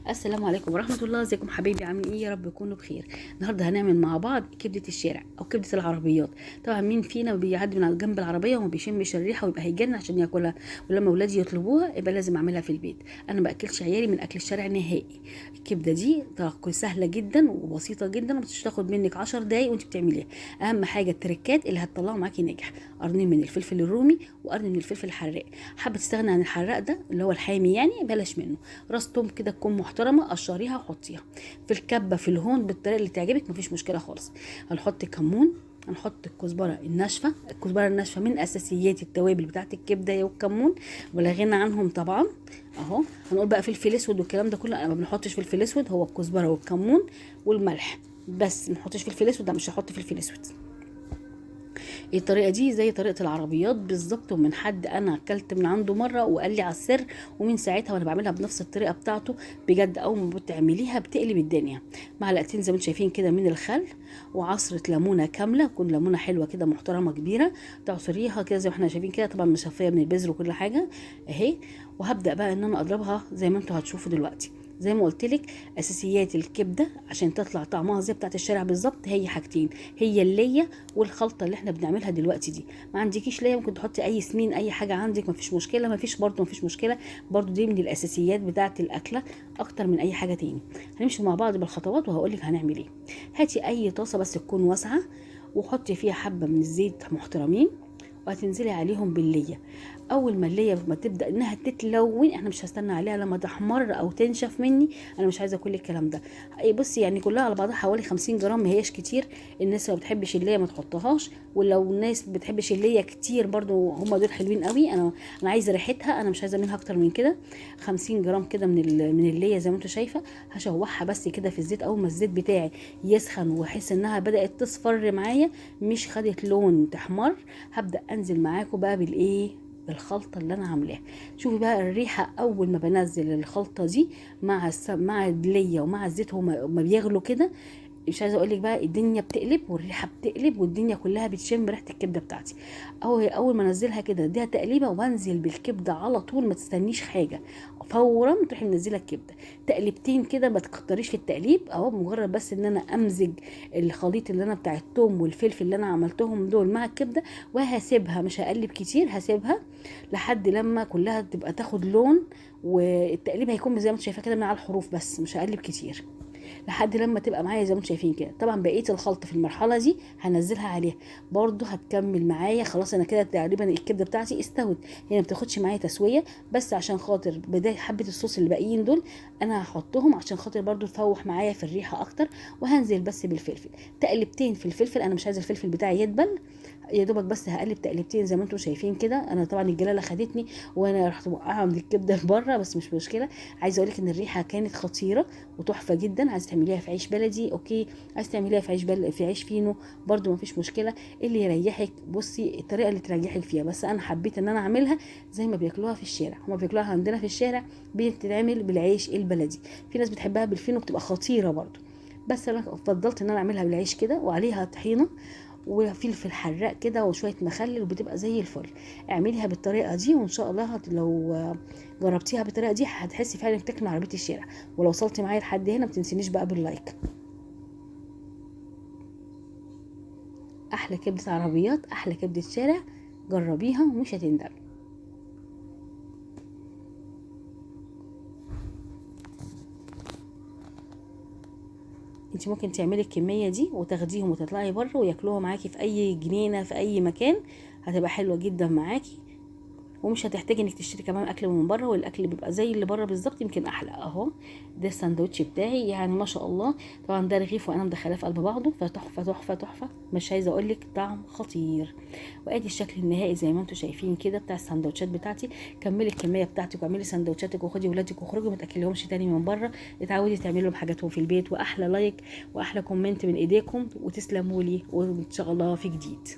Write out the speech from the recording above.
السلام عليكم ورحمة الله. ازيكم حبايبي، عاملين ايه؟ يا رب تكونوا بخير. النهارده هنعمل مع بعض كبده الشارع او كبده العربيات. طبعا مين فينا بيعدي من على جنب العربية وما بيشمش الريحة ويبقى هيجن عشان ياكلها؟ ولما ولادي يطلبوها يبقى لازم اعملها في البيت. انا ما باكلش عيالي من اكل الشارع نهائي. الكبده دي سهلة جدا وبسيطة جدا ومش تاخد منك 10 دقايق وانت بتعمليها. اهم حاجة التركات اللي هتطلعوا معاكي ناجح: قرنين من الفلفل الرومي وقرن من الفلفل الحراق. حابة تستغني عن الحراق ده اللي هو الحامي يعني بلاش منه. راس توم كده تكون محترمه، قشريها وحطيها في الكبه في الهون بالطريقة اللي تعجبك، مفيش مشكلة خالص. هنحط كمون، هنحط الكزبره الناشفه. الكزبره الناشفه من اساسيات التوابل بتاعه الكبده والكمون، ولا غنى عنهم طبعا. اهو هنقول بقى فلفل اسود والكلام ده كله، انا ما بنحطش فلفل اسود، هو الكزبره والكمون والملح بس، ما نحطش فلفل اسود. ده مش هحط فلفل اسود. الطريقة دي زي طريقه العربيات بالظبط، ومن حد انا اكلت من عنده مرة وقال لي على السر، ومن ساعتها وانا بعملها بنفس الطريقة بتاعته بجد. اول ما بتعمليها بتقلب الدنيا. معلقتين زي ما انتم شايفين كده من الخل، وعصره ليمونه كاملة، تكون ليمونه حلوة كده محترمه كبيرة، تعصريها كده زي ما احنا شايفين كده، طبعا مصفيه من البذر وكل حاجة اهي. وهبدا بقى ان انا اضربها زي ما انتم هتشوفوا دلوقتي. زي ما قلت لك اساسيات الكبده عشان تطلع طعمها زي بتاعه الشارع بالظبط هي حاجتين، هي الليه والخلطه اللي احنا بنعملها دلوقتي دي. ما عندكيش ليه ممكن تحطي اي سمين، اي حاجة عندك، مفيش مشكلة. مفيش برده مفيش مشكلة برده، دي من الاساسيات بتاعه الاكلة اكتر من اي حاجة تاني. هنمشي مع بعض بالخطوات وهقول لك هنعمل ايه. هاتي اي طاسه بس تكون واسعة، وحطي فيها حبه من الزيت محترمين، وهتنزلي عليهم بالليه. اول ما الليه ما تبدا انها تتلون، احنا مش هستنى عليها لما تحمر او تنشف مني، انا مش عايزه كل الكلام ده. بصي يعني كلها على بعضها حوالي 50 جرام، ما هياش كتير. الناس اللي ما بتحبش الليه ما تحطهاش، ولو الناس بتحبش الليه كتير برضو هم دول حلوين قوي. انا عايزه ريحتها، انا مش عايزه منها اكتر من كده. 50 جرام كده من الليه زي ما انتم شايفه. هشوحها بس كده في الزيت. اول ما الزيت بتاعي يسخن واحس انها بدات تصفر معايا، مش خدت لون تحمر، هبدا انزل معاكم بقى بالايه، بالخلطه اللي انا عاملاها. شوفي بقى الريحة اول ما بنزل الخلطة دي مع الليه ومع الزيت، هما ما بيغلوا كده، مش عايزه اقول لك بقى الدنيا بتقلب والريحه بتقلب والدنيا كلها بتشم ريحه الكبده بتاعتي. اول ما انزلها كده اديها تقليبه وانزل بالكبده على طول، ما تستنيش حاجة، فورا تروحي منزله الكبده. تقلبتين كده، ما تكتريش في التقليب اهو، مجرد بس ان انا امزج الخليط اللي انا بتاع الثوم والفلفل اللي انا عملتهم دول مع الكبده، وهسيبها مش هقلب كتير، هسيبها لحد لما كلها تبقى تاخد لون، والتقليب هيكون زي ما انتم شايفه كده من على الحروف بس، مش هقلب كتير لحد لما تبقى معايا زي ما انتم شايفين كده. طبعا بقية الخلطة في المرحلة دي هنزلها عليها برضو، هتكمل معايا. خلاص انا كده تقريبا الكبده بتاعتي استوت، هي ما بتاخدش معايا تسويه، بس عشان خاطر بداية حبه الصوص اللي باقيين دول انا هحطهم عشان خاطر برضو تفوح معايا في الريحة اكتر. وهنزل بس بالفلفل، تقلبتين في الفلفل، انا مش عايزه الفلفل بتاعي يدبل، يا دوبك بس هقلب تقلبتين زي ما انتم شايفين كده. انا طبعا الجلاله خدتني وانا رحت موقعه من الكبده بره، بس مش مشكلة. عايزه اقول لك ان الريحة كانت خطيرة وتحفه جدا. عايزه تعمليها في عيش بلدي okay، عايزه تعمليها في عيش في عيش فينو برده مفيش مشكلة، اللي يريحك. بصي الطريقة اللي تريحك فيها، بس انا حبيت ان انا اعملها زي ما بياكلوها في الشارع. هما بياكلوها عندنا في الشارع بتتعمل بالعيش البلدي، في ناس بتحبها بالفينو بتبقى خطيرة برده، بس انا فضلت ان انا اعملها بالعيش كده وعليها طحينه وفلفل حراق كده وشوية مخلل، وبتبقى زي الفل. اعمليها بالطريقة دي وان شاء الله لو جربتيها بالطريقة دي هتحسي فعلا انك بتاكلي عربية الشارع. ولو وصلتي معايا لحد هنا ما تنسينيش بقى بال like. احلى كبده عربيات، احلى كبده شارع، جربيها ومش هتندمي. انت ممكن تعملي الكمية دي وتاخديهم وتطلعي بره وياكلوها معاكي في اي جنينة في اي مكان، هتبقى حلوة جدا معاكي، ومش هتحتاجي انك تشتري كمان اكل من بره، والاكل بيبقى زي اللي بره بالظبط يمكن احلى. اهو ده الساندوتش بتاعي، يعني ما شاء الله. طبعا ده رغيف وانا مدخلاه في قلب بعضه، فتحفه تحفة تحفة، مش عايزه اقول لك طعم خطير. وادي الشكل النهائي زي ما انتم شايفين كده بتاع الساندوتشات بتاعتي. كملي الكمية بتاعتك واعملي ساندوتشاتك وخدي ولادك واخرجي، ما تاكليهمش تاني من بره، اتعودي تعملي لهم حاجاتهم في البيت. واحلى like واحلى comment من ايديكم، وتسلموا لي، وان شاء الله في جديد.